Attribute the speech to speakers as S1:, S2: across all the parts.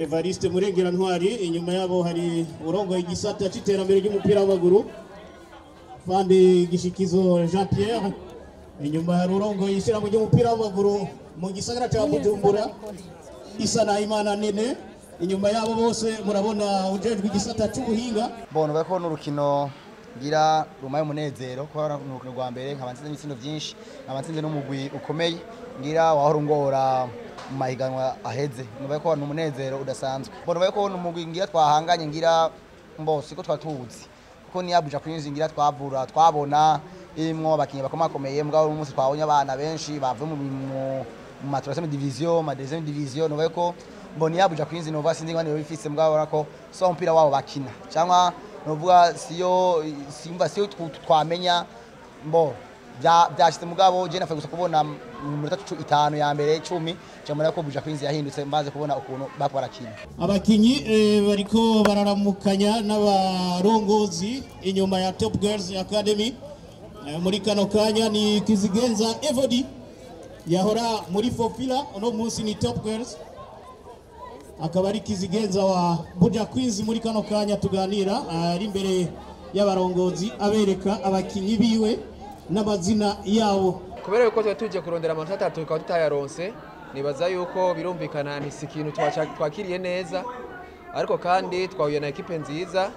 S1: Evariste Murengera Ntwari. Inyuma yabo hari urongoye igisata c'iterambere ry'umupira w'amaguru, Fandi Gishikizo Jean Pierre. Inyuma hari urongoye ishyirahamwe ry'umupira w'amaguru mu gisagara ca Bujumbura, Isa Nahimana Nene. Inyuma yabo bose murabona ujejwe igisata c'ubuhinga.
S2: Bon, bako n'urukino ngira rumaye umunezero, kuko n'urukino rwa mbere nkaba nsinze ibitsindo byinshi, nkaba nsinze n'umugwi ukomeye ngira wahora ungora mu mahiganwa aheze. Nubaye ko n'umunezero udasanzwe. Bon, nubaye ko n'umugwi ngira twahanganye, ngira mbose ko twatuzi, kuko ni Abuja Queens ngira twavura twabona irimwo abakinyi bakomakomeye, mugabo umunsi twabonye abana benshi bavuye mu ma 3e division, ma 2e division. Nubaye ko mboni Abuja Queens nova sinzi ngwane bifise, mugabo ko so umupira wabo bakina cyangwa novuga siyo simba siyo twamenya mbo byashitse, mugabo je nafa gusa kubona mu minota 5 ya mbere 10 cyamara ko Abuja Queens yahindutse, mbaze kubona ukuntu barakina.
S1: Abakinyi bariko bararamukanya n'abarongozi inyuma ya Top Girls Academy. Muri kano kanya ni Kizigenza Evody yahora muri Fofila, uno munsi ni Top Girls, akaba ari Kizigenza wa Buja Queens. Muri kano kanya tuganira ari imbere y'abarongozi abereka abakinyi biwe n'amazina yabo.
S3: Kubera yuko twari tuje kurondera amanota atatu tukaba tutayaronse, nibaza yuko birumvikana ni ikintu twakiriye neza, ariko kandi twahuye na ekipe nziza,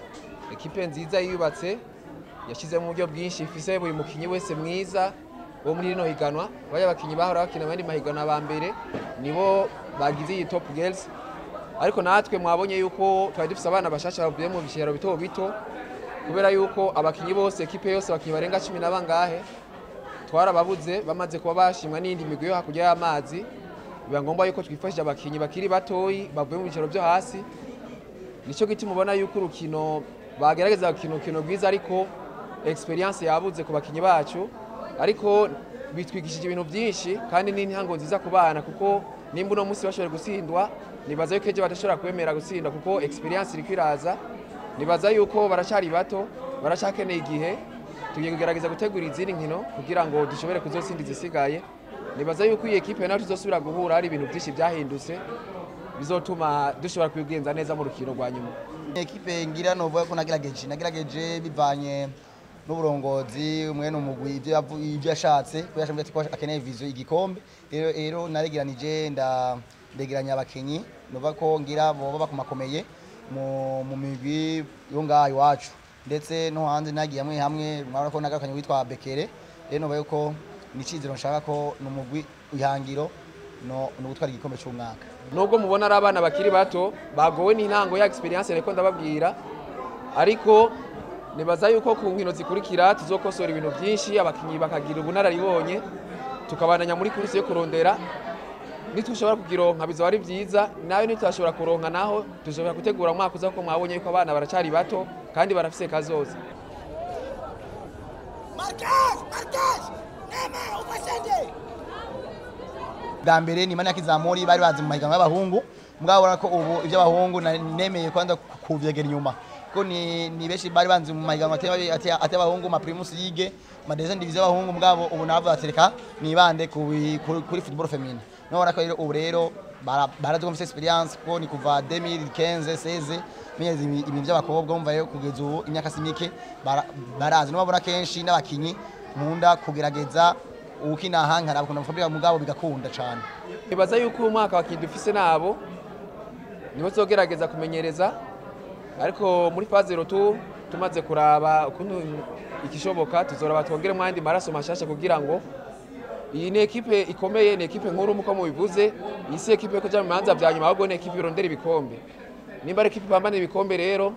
S3: ekipe nziza yubatse, yashyize mu buryo bwinshi, ifise buri mukinyi wese mwiza wo muri rino higanwa. Baya abakinyi bahora bakina abandi mahiganwa ba mbere nibo bagize iyi Top Girls, ariko natwe mwabonye yuko twari dufise abana bashasha bavuye mu biciro bito bito, kubera yuko abakinyi bose ekipe yose abakinyi barenga 10 na bangahe twarababuze, bamaze kuba bashimwa n'indi migwi yo hakurya y'amazi. Biba ngombwa yuko twifashisha abakinyi bakiri batoyi bavuye mu biciro byo hasi. Nico gituma ubona yuko urukino bagerageza gukina urukino rwiza, ariko experience yabuze ku bakinyi bacu, ariko bitwigishije ibintu byinshi kandi ni intango nziza ku bana, kuko nimba uno munsi bashoboye gutsindwa nibaza yuko ejo badashobora kwemera gutsinda, kuko experience iriko iraza. Nibaza yuko baracari bato, baracakeneye igihe. Tugiye kugerageza gutegura izindi nkino kugira ngo dushobore kuzotsinda izisigaye. Nibaza yuko iyi ekipe nayo tuzosubira guhura hari ibintu byinshi byahindutse bizotuma dushobora kwigenza neza mu rukino rwa nyuma.
S2: Ekipe ngira novuga ko nagerageje bivanye n'uburongozi umwe n'umugwi ibyo yashatse, ko yashatse ko akeneye vision igikombe. Rero naregeranije ndegeranya abakinyi nova ko ngira boba bakomakomeye mu migwi yo ngaha iwacu, ndetse no hanze nagiye hamwe hamwe mwabona ko nagarukanye witwa Bekere. Rero nova yuko ni icizero nshaka ko n'umugwi ihangiro no gutwara igikombe cy'umwaka.
S3: Nubwo mubona ari abana bakiri bato bagowe n'intango ya experience reko ndababwira, ariko nibaza yuko ku nkino zikurikira tuzokosora ibintu byinshi, abakinyi bakagira ubunararibonye, tukabandanya muri kursi yo kurondera. Nitushobora kugironka bizoba ari byiza, nayo nitashobora kuronka naho tushobora gutegura umwaka uza, ko mwabonye yuko abana baracari bato kandi barafise kazoza.
S4: Marcus, Marcus, Nema ufasende.
S2: Bwa mbere ni Imana yakizamuri bari bazi mu mahiganwa y'abahungu, mugabo ko ubu ibyo abahungu nemeye kwanza kuvyegera inyuma, ko ni benshi bari banzi mu mahiganwa ate abahungu ma Primus League, ma deuxième division y'abahungu, mugabo ubu navo atereka nibande kuri football féminin. None ko ubu rero barazi ko mfise experience, ko ni kuva 2015 16 menyeze ibintu by'abakobwa, umva rero kugeza ubu imyaka simike barazi, no babona kenshi n'abakinyi nkunda kugerageza ukina hankara bakunda mfabira mugabo bigakunda cyane.
S3: Nibaza yuko umwaka abakinyi dufise nabo nibo tuzogerageza kumenyereza, ariko muri phase retour tumaze kuraba ukuntu ikishoboka tuzoraba twongere mu yandi maraso mashasha, kugira ngo iyi ni ekipe ikomeye, ni ekipe nkuru muko mubivuze. Iyi si ekipe yo kuja mu manza vya nyuma, ahubwo ni ekipe irondera ibikombe. Nimba ari ekipe ipambana ibikombe rero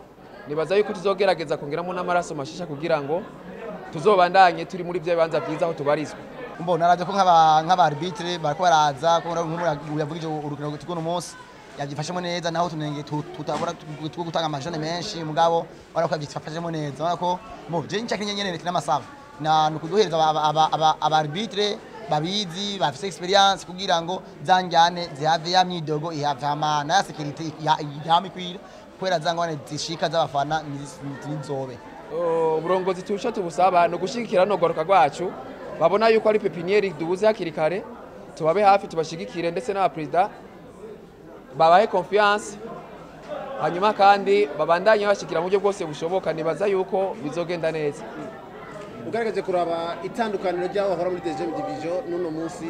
S3: nibaza yuko tuzogerageza kongeramo n'amaraso mashasha kugira ngo tuzobandanye turi muri bya bibanza vyiza aho tubarizwa.
S2: Mbona naraje ko nk'aba arbitre bariko baraza ko nk'umuntu yavugije urukino tukuno munsi yabyifashemo neza, naho tunenge tutabora two gutanga amajane menshi, mugabo barako yabyifashemo neza. Urabona ko mu je ncakinye nyene n'amasava na nukuduhereza aba arbitre babizi bafise experience kugira ngo zanjyane zihave ya myidogo ihave ama na security yamikwira kwera zangwane zishika z'abafana nizobe.
S3: Uburongozi tusha tubusaba no gushigikira no gwaruka rwacu, babona yuko ari pépinière dubuze hakiri kare, tubabe hafi tubashigikire, ndetse n'aba president babahe confiance. Hanyuma kandi babandanye bashikira mu buryo bwose bushoboka, nibaza yuko bizogenda neza.
S5: Ugaragaje kuraba itandukaniro ry'aho bahora muri deuxième division n'uno munsi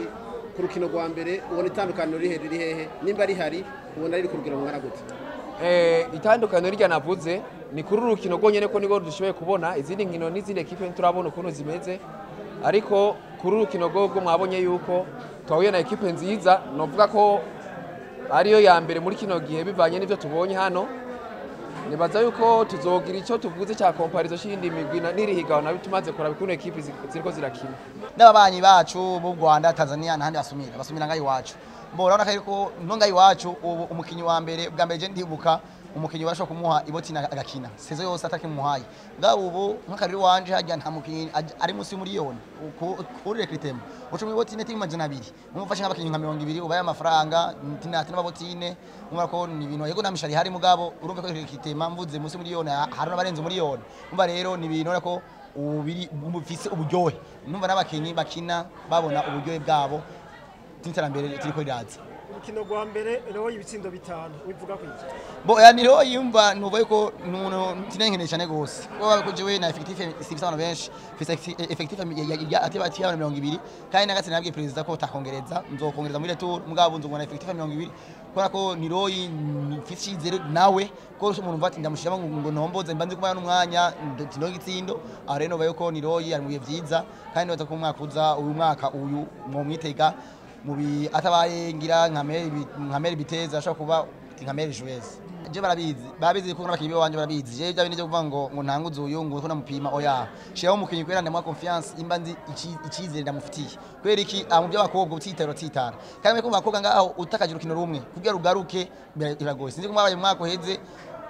S5: ku rukino rwa mbere, ubona itandukaniro riri hehe? Nimba rihari, ubona riri ku rugero rungana gute?
S3: Itandukaniro rirya navuze ni kuri urukino rwonyene, ko niko dushoboye kubona. Izindi nkino n'izindi ekipe nturabona ukuntu zimeze, ariko kuri urukino rwo mwabonye yuko twahuye na ekipe nziza, novuga ko ariyo ya mbere muri kino gihe bivanye n'ivyo tubonye hano. Nibaza yuko tuzogira icyo tuvuze cya comparaison c'iyindi migwi n'iri higanwa nabi tumaze kuraba ukuntu ekipe ziriko zirakina.
S2: N'ababanyi bacu b'u Rwanda, Tanzania n'ahandi basumira ngaho iwacu. Mbo urabona ko ariko no ngaho iwacu ubu umukinyi wa mbere, bwa mbere je ndibuka umukinyi bashobora kumuha ibotine agakina saison yose atakimuhaye. Bwa ubu nk'akariri wanje hajya nta mukinyi ari munsi y'umuriyoni kuri recrutement, uca mu ibotine timu 200, mumufashe nk'abakinyi nka 20 ubaye amafaranga tinati n'ababotine, umva ko ni ibintu. Yego, namishari hari, mugabo urumva ko recrutement mvuze munsi y'umuriyoni hari n'abarenze umuriyoni. Umva rero ni ibintu urabona ko ubiri bufise uburyohe, numva n'abakinyi bakina babona uburyohe bwabo n'iterambere tiriko riraza.
S6: Urukino rwa mbere rero, ibitsindo 5, wivuga ku iki?
S2: Bo ya niro yumva nuva yuko nuno tinenkeneye cyane gose, ko ko jewe na effectif sifise abantu benshi, mfise effectif ya ati bati abantu 20, kandi nagatse nabwiye president ko takongereza, nzokongereza muri retour, mugabo nzongona effectif 20, kubera ko niroyi mfise icizere nawe ko umuntu mva ati ndamushiramo ngo ntomboze mbanze kumara n'umwanya ndino gitsindo. Aho rero nuva yuko niroyi ari mu bihe vyiza, kandi nibaza ko umwaka uza, uyu mwaka uyu mwomwitega mubi atabaye ngira nka Meri Biteza, ashobora kuba nka Meri Jouez. Je barabizi kuko n'abakinyi banje barabizi. Je bya bindi byo kuvuga ngo ntanguze uyu ngo ko namupima, oya, shiraho umukinyi kubera ndamuha confiance, imba nzi icizere ndamufitiye. Kubera iki? Mu by'abakobwa utitara utitara, kandi ko mu bakobwa ngaho utakaje urukino rumwe kugira rugaruke biragoye. Sinzi ko mwabaye mu mwaka uheze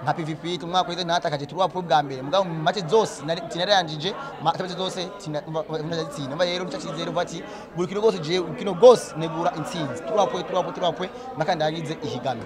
S2: nka PVP, umwaka uheze natakaje turuwa bwa mbere, mugabo mu match zose tinarangije match zose tinazitsinda. Mba rero nicyo cyizere uvuga ati buri kino rwose, je urukino rwose negura intsinzi, 3 points, 3 points, 3 points, nakandi yagize ihiganwa.